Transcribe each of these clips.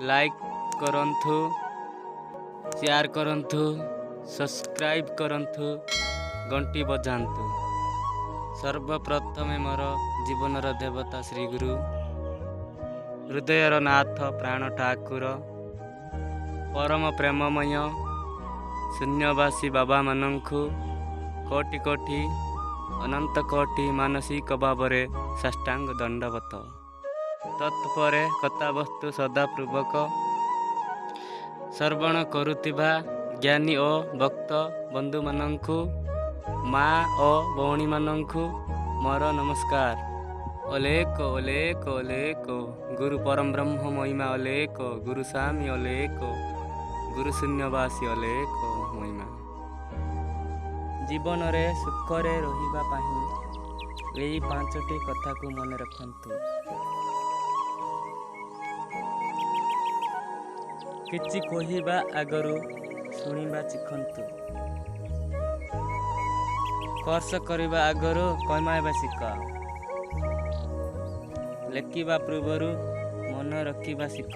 Like କରନ୍ତୁ, share କରନ୍ତୁ, subscribe କରନ୍ତୁ, ଘଣ୍ଟି ବଜାନ୍ତୁ। ସର୍ବପ୍ରଥମେ ମୋର ଜୀବନର ଦେବତା ଶ୍ରୀଗୁରୁ, ହୃଦୟର ନାଥ ପ୍ରାଣ ଠାକୁର, ପରମ ପ୍ରେମମୟ ଶୂନ୍ୟବାସୀ ବାବାମାନଙ୍କୁ କୋଟି କୋଟି ଅନନ୍ତ କୋଟି ମାନସିକ ଭାବରେ ସାଷ୍ଟାଙ୍ଗ ଦଣ୍ଡବତ। ତତ୍ପରେ କଥାବସ୍ତୁ ସଦାପୂର୍ବକ ଶ୍ରବଣ କରୁଥିବା ଜ୍ଞାନୀ ଓ ଭକ୍ତ ବନ୍ଧୁମାନଙ୍କୁ, ମା ଓ ଭଉଣୀମାନଙ୍କୁ ମୋର ନମସ୍କାର। ଅଲେକ ଅଲେକ ଅଲେକ ଗୁରୁ ପରମ ବ୍ରହ୍ମ ମହିମା, ଅଲେକ ଗୁରୁସ୍ୱାମୀ, ଅଲେକ ଗୁରୁ ଶୂନ୍ୟବାସୀ, ଅଲେକ ମହିମା। ଜୀବନରେ ସୁଖରେ ରହିବା ପାଇଁ ଏଇ ପାଞ୍ଚଟି କଥାକୁ ମନେ ରଖନ୍ତୁ। କିଛି କହିବା ଆଗରୁ ଶୁଣିବା ଶିଖନ୍ତୁ। କର୍ଷ କରିବା ଆଗରୁ କମାଇବା ଶିଖ। ଲେଖିବା ପୂର୍ବରୁ ମନେ ରଖିବା ଶିଖ।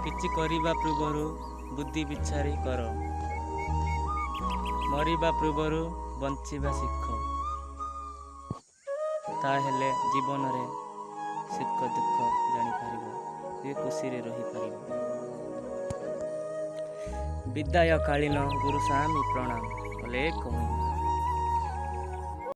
କିଛି କରିବା ପୂର୍ବରୁ ବୁଦ୍ଧି ବିଚାରି କର। ମରିବା ପୂର୍ବରୁ ବଞ୍ଚିବା ଶିଖ। ତାହେଲେ ଜୀବନରେ ସୁଖ ଦୁଃଖ ଜାଣିପାରିବ, ଏ ଖୁସିରେ ରହିପାରିବ। ବିଦାୟକାଳୀନ ଗୁରୁସ୍ୱାମୀ ପ୍ରଣାମ, ଅଲେଖ ମହିମା।